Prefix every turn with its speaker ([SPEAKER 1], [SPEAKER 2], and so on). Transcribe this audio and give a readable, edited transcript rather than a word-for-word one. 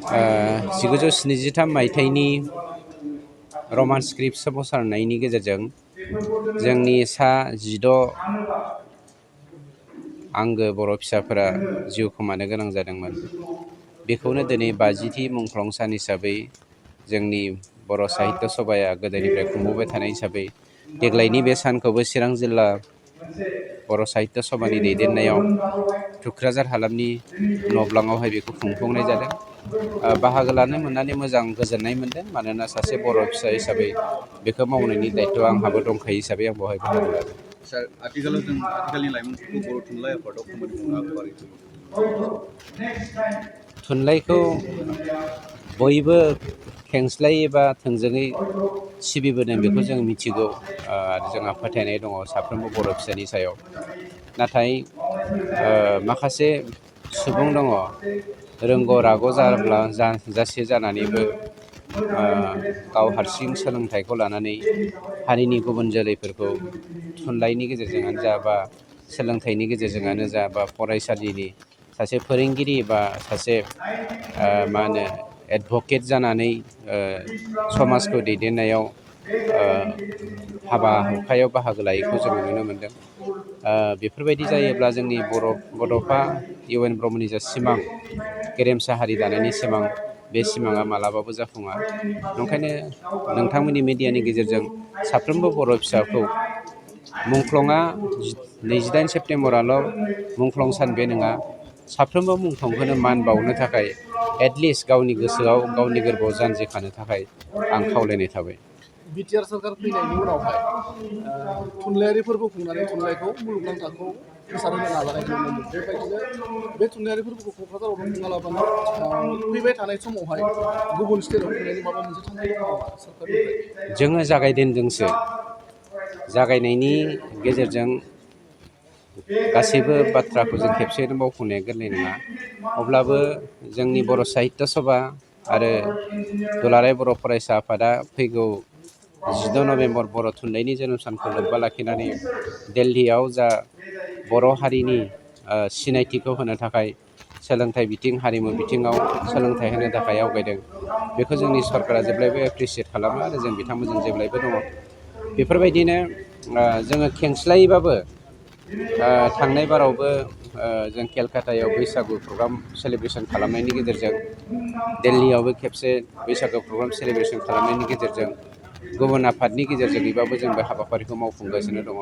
[SPEAKER 1] 1973 मायथाइनि रमान स्क्रिप्ट सोमावसारनायनि गेजेरजों जोंनि सा 16 आंगो बर' फिसाफोरा जिउ खोमानो गोनां जादोंमोन। बेखौनो दिनै 50थि मुंख्लं सान हिसाबै जोंनि बर' साहित्य सभाया गोदोनिफ्राय खुंबोबाय थानाय हिसाबै देग्लायनि बे सानखौबो चिरां जिल्ला बर' साहित्य सभानि दैदेननायाव थुक्राझार हालामनि न'ब्लाङावहाय बेखौ खुंफुंनाय जादों। बाहागो लानो मोननानै मोजां गोजोननाय मोनदों, मानोना सासे बर' फिसा हिसाबै बेखौ मावनायनि दायथ'आ आंहाबो दंखायो हिसाबै आं बेवहाय बाहागो लादों।
[SPEAKER 2] सार, आथिखालाव जों आथिखालनि लाइमोनफोरखौ बर' थुनलाइ आफादाव खामानि मावनो आगबारिखौ
[SPEAKER 1] थुनलाइखौ बयबो खेंस्लायै एबा थोंजोङै सिबिबोदों बेखौ जों मिथिगौ, आरो जोंहा फोथायनाय दङ साफ्रोमबो बर' फिसानि सायाव। नाथाय माखासे सुबुं दङ रोंग' राग' जासे जानानैबो गाव हारसिं सोलोंथाइखौ लानानै हारिनि गुबुन जोलैफोरखौ थुनलाइनि गेजेरजोंआनो जा बा सोलोंथाइनि गेजेरजोंआनो जा बा फरायसालिनि सासे फोरोंगिरि बा सासे एडभकेट जानानै समाजखौ दैदेननायाव हाबा हुखायाव बाहागो लायैखौ जों नुनो मोनदों। बेफोरबायदि जायोब्ला जोंनि बड'फा इउ एन ब्रह्मनि जा सिमां, गेरेमसा हारि दानायनि सिमां, बे सिमाङा मालाबाबो जाफुङा। ओंखायनो नोंथांमोननि मिडियानि गेजेरजों साफ्रोमबो बर' फिसाखौ मुंख्लंआ 28 सेप्तेम्बराल' मुंख्लं सान बे नङा, साफ्रोमबो मुंख्लंखौनो मान बावनो थाखाय एटलिस्ट गावनि गोसोआव गावनि गोरबोआव जानजि खानो थाखाय आं खावलायनाय थाबाय।
[SPEAKER 3] बिटिआर सरकार फैनायनि उनावहाय थुनलाइयारि फोरबो खुंनानै थुनलाइखौ मुलुगनां थाखोआव गोसारहोनो नाजानायखौ नुनो मोनो। बेबायदिनो बे थुनलाइयारि फोरबोखौ क'क्राझारावनो खुङालाबानो फैबाय थानाय समावहाय गुबुन स्टेटआव खुंनायनि माबा मोनसे थांखि दङ नामा सरकारनिफ्राय?
[SPEAKER 1] जोङो जागायजेनदोंसो। जागायनायनि गेजेरजों गासैबो बाथ्राखौ जों खेबसेयैनो मावफुंनाया गोरलै नङा। अब्लाबो जोंनि बर' साहित्य सभा आरो दुलाराय बर' फरायसा आफादा फैगौ 16 नभेम्बर बर' थुनलाइनि जोनोम सानखौ लोब्बा लाखिनानै दिल्लीयाव जा बर' हारिनि सिनायथिखौ होनो थाखाय सोलोंथाइ बिथिं, हारिमु बिथिङाव सोलोंथाइ होनो थाखाय आवगायदों। बेखौ जोंनि सरकारा जेब्लायबो एप्रिसियेट खालामो आरो जों बिथांमोनजों जेब्लायबो दङ। बेफोरबायदिनो जोङो खेंस्लायैबाबो थांनाय बारावबो जों केलकातायाव बैसागु प्रग्राम सेलिब्रेसन खालामनायनि गेजेरजों, दिल्लीयावबो खेबसे बैसागु प्रग्राम सेलिब्रेसन खालामनायनि गेजेरजों गुबुन आफादनि गेजेरजोंबाबो जों बे हाबाफारिखौ मावफुंगासिनो दङ।